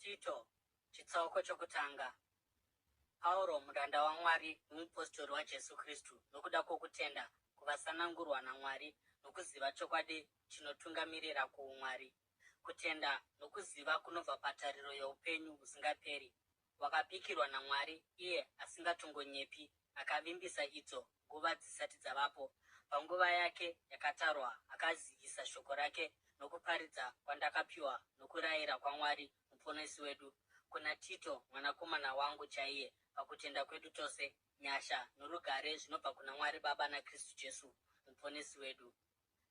Tito, chitsauko chokutanga. Pauro, muranda waMwari nomupostori waJesu Kristu nokuda kwokutenda kuvasanangurwa naMwari nokuziva chokwadi chinotungamirira kuumwari, kutenda nokuziva kunobva patariro youpenyu husingaperi, hwakapikirwa naMwari iye asingatongonyepi, akavimbisa idzo nguva dzisati dzavapo, panguva yake yakatarwa akazivisa shoko rake nokuparidza kwandakapiwa nokurayira kwaMwari Muponesi wedu, kuna Tito mwanakomana wangu chaiye pakutenda kwedu tose, nyasha norugare zvinobva kuna Mwari Baba naKristu Jesu Muponesi wedu.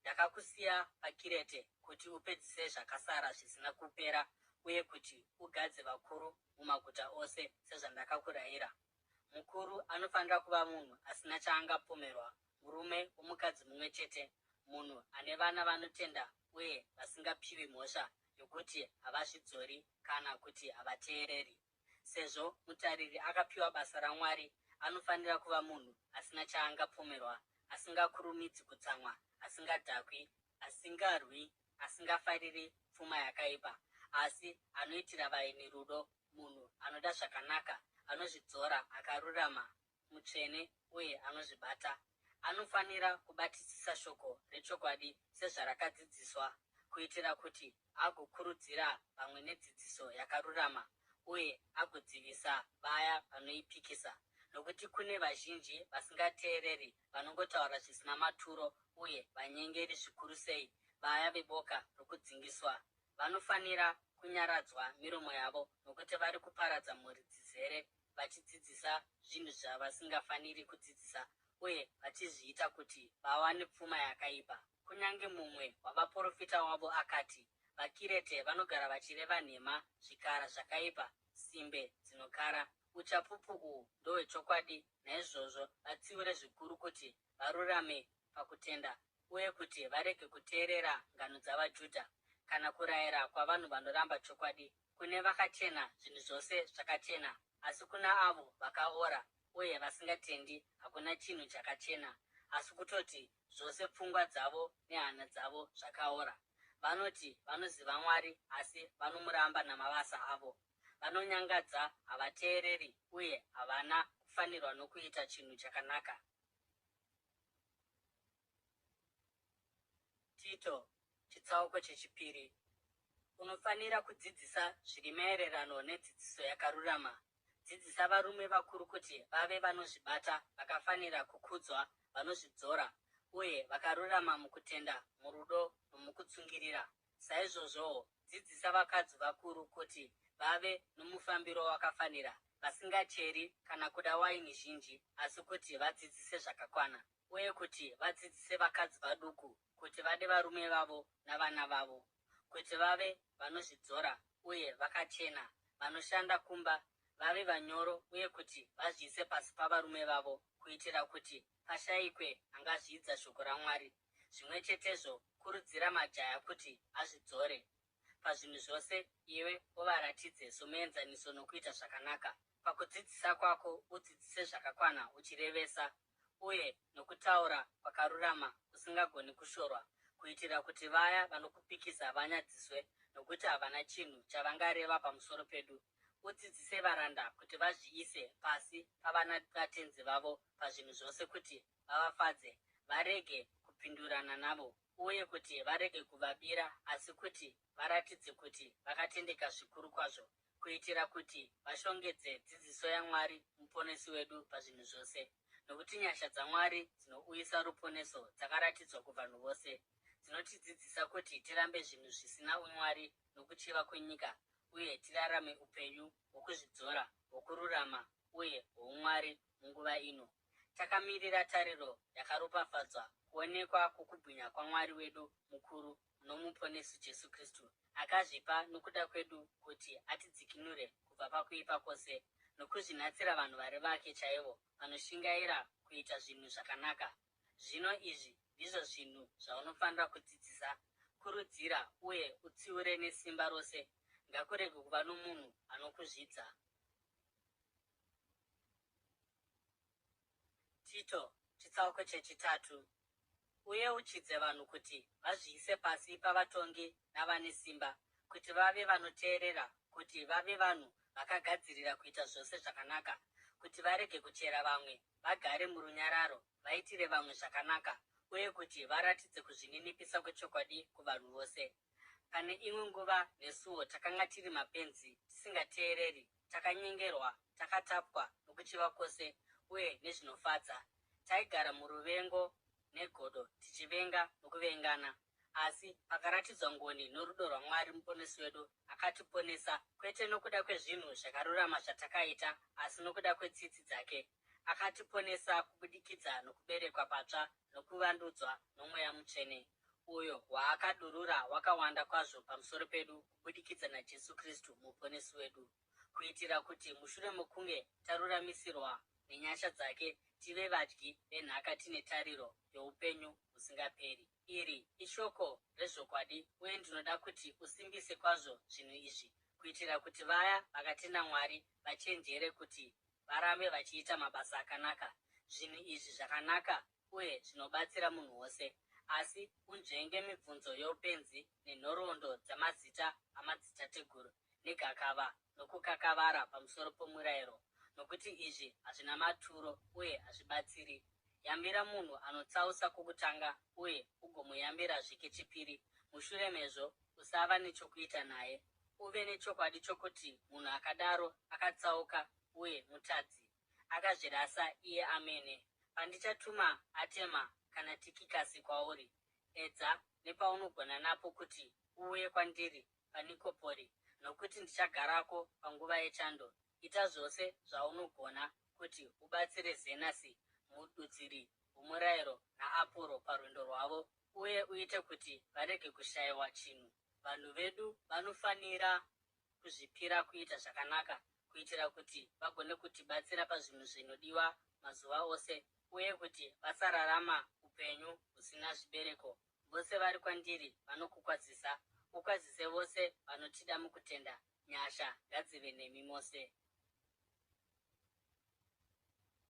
Ndakakusiya paKirete kuti upedzise zvakasara zvisina kupera uye kuti ugadze vakuru mumaguta ose sezvandakakurayira. Mukuru anofanira kuva munhu asina chaangapomerwa, murume womukadzi mumwe chete, munhu ane vana vanotenda uye vasingapiwi mhosva yokuti havazvidzori kana kuti havateereri. Sezvo mutariri akapiwa basa raMwari, anofanira kuva munhu asina chaangapomerwa, asingakurumidzi kutsamwa, asingadhakwi, asingarwi, asingafariri pfuma yakaipa, asi anoitira vaeni rudo, munhu anoda zvakanaka, anozvidzora, akarurama, mutsvene uye anozvibata. Anofanira kubatisisa shoko rechokwadi sezvarakadzidziswa, kuitira kuti agokurudzira vamwe nedzidziso yakarurama uye agodzivisa vaya vanoipikisa. Nokuti kune vazhinji vasingateereri vanongotaura zvisina maturo uye vanyengeri zvikuru sei vaya veboka rokudzingiswa. Vanofanira kunyaradzwa miromo yavo nokuti vari kuparadza mhuri dzizere vachidzidzisa zvinhu zvavasingafaniri kudzidzisa uye vachizviita kuti vawane pfuma yakaipa. Kunyange mumwe wavaporofita wavo akati, VaKirete vanogara vachireva nhema, zvikara zvakaipa, simbe dzinokara. Uchapupu uhu ndohwechokwadi, naizvozvo vatsiure zvikuru kuti varurame pakutenda uye kuti varege kuteerera ngano dzavaJudha kana kurayira kwavanhu vanoramba chokwadi. Kune vakachena zvinhu zvose zvakachena, asi kuna avo vakaora uye vasingatendi hakuna chinhu chakachena, asi kutoti zvose pfungwa dzavo nehana dzavo zvakaora. Vanoti vanoziva Mwari asi vanomuramba namabasa avo. Vanonyangadza, havateereri uye havana kufanirwa nokuita chinhu chakanaka. Tito, chitsauko chechipiri. Unofanira kudzidzisa zviri maererano nedzidziso yakarurama. Dzidzisa varume vakuru kuti vave vanozvibata, vakafanira kukudzwa, vanozvidzora, uye vakarurama mukutenda, murudo nomukutsungirira. Saizvozvowo, dzidzisa vakadzi vakuru kuti vave nomufambiro wakafanira, vasingacheri kana kuda waini zhinji, asi kuti vadzidzise zvakakwana, uye kuti vadzidzise vakadzi vaduku kuti vade varume vavo navana vavo, kuti vave vanozvidzora uye vakachena, vanoshanda kumba, vave vanyoro uye kuti vazviise pasi pavarume vavo, kuitira kuti pashaikwe angazvidza shoko raMwari. Zvimwe chetezvo, kurudzira majaya kuti azvidzore. Pazvinhu zvose, iwe uvaratidze somuenzaniso nokuita zvakanaka. Pakudzidzisa kwako, udzidzise zvakakwana uchirevesa, uye nokutaura kwakarurama kusingagoni kushorwa, kuitira kuti vaya vanokupikisa vanyadziswe, nokuti havana chinhu chavangareva pamusoro pedu. Udzidzise varanda kuti vazviise pasi pavanatenzi vavo pazvinhu zvose kuti vavafadze, varege kupindurana navo, uye kuti varege kuvabira, asi kuti varatidze kuti vakatendeka zvikuru kwazvo, kuitira kuti vashongedze dzidziso yaMwari Muponesi wedu pazvinhu zvose. Nokuti nyasha dzaMwari dzinouyisa ruponeso dzakaratidzwa kuvanhu vose, dzinotidzidzisa kuti tirambe zvinhu zvisina umwari nokuchiva kwenyika uye tirarame upenyu hwokuzvidzora, hwokururama uye hwoumwari munguva ino. Takamirira tariro yakaropafadzwa, kuonekwa kwokubwinya kwaMwari wedu mukuru noMuponesi Jesu Kristu, akazvipa nokuda kwedu kuti atidzikinure kubva pakuipa kwose nokuzvinatsira vanhu vari vake chaivo vanoshingaira kuita zvinhu zvakanaka. Zvino izvi ndizvo zvinhu zvaunofanira kudzidzisa, kurudzira uye utsiure nesimba rose. Ngakurege kuva nomunhu anokuzvidza. Tito, chitsauko chechitatu. Uyeuchidze vanhu kuti vazviise pasi pavatongi navane simba, kuti vave vanoteerera, kuti vave vanhu vakagadzirira kuita zvose zvakanaka, kuti varege kuchera vamwe, vagare murunyararo, vaitire vamwe zvakanaka, uye kuti varatidze kuzvininipisa kwechokwadi kuvanhu vose. Pane imwe nguva nesuwo takanga tiri mapenzi, tisingateereri, takanyengerwa, takatapwa nokuchiva kwose uye nezvinofadza. Taigara muruvengo negodo, tichivenga nokuvengana. Asi pakaratidzwa ngoni norudo rwaMwari Muponesi wedu, akatiponesa, kwete nokuda kwezvinhu zvakarurama zvatakaita, asi nokuda kwetsitsi dzake. Akatiponesa kubudikidza nokuberekwa patsva nokuvandudzwa noMweya Mutsvene, uyo waakadurura wakawanda kwazvo pamusoro pedu kubudikidza naJesu Kristu Muponesi wedu, kuitira kuti mushure mokunge taruramisirwa nenyasha dzake tive vadyi venhaka tine tariro youpenyu husingaperi. Iri ishoko rezvokwadi, uye ndinoda kuti usimbise kwazvo zvinhu izvi, kuitira kuti vaya vakatenda Mwari vachenjere kuti varambe vachiita mabasa akanaka. Zvinhu izvi zvakanaka uye zvinobatsira munhu wose. Asi unzvenge mibvunzo youpenzi nenhoroondo dzamazita amadzitateguru negakava nokukakavara pamusoro pomurayiro, nokuti izvi hazvina maturo uye hazvibatsiri. Yambira munhu anotsausa kokutanga uye ugomuyambirazve kechipiri, mushure mezvo usava nechokuita naye. Uve nechokwadi chokuti munhu akadaro akatsauka uye mutadzi, akazvirasa iye amene. Pandichatuma Atema kana Tikikasi kwauri, edza nepaunogona napo kuti uuye kwandiri paNikopori, nokuti ndichagarako panguva yechando. Ita zvose zvaunogona kuti ubatsire Zenasi mududziri womurayiro naAporo parwendo rwavo, uye uite kuti varege kushayiwa chinhu. Vanhu vedu vanofanira kuzvipira kuita zvakanaka kuitira kuti vagone kutibatsira pazvinhu zvinodiwa mazuva ose uye kuti vasararama upenyu husina zvibereko. Vose vari kwandiri vanokukwazisa. Ukwazise vose vanotida mukutenda. Nyasha ngadzive nemi mose.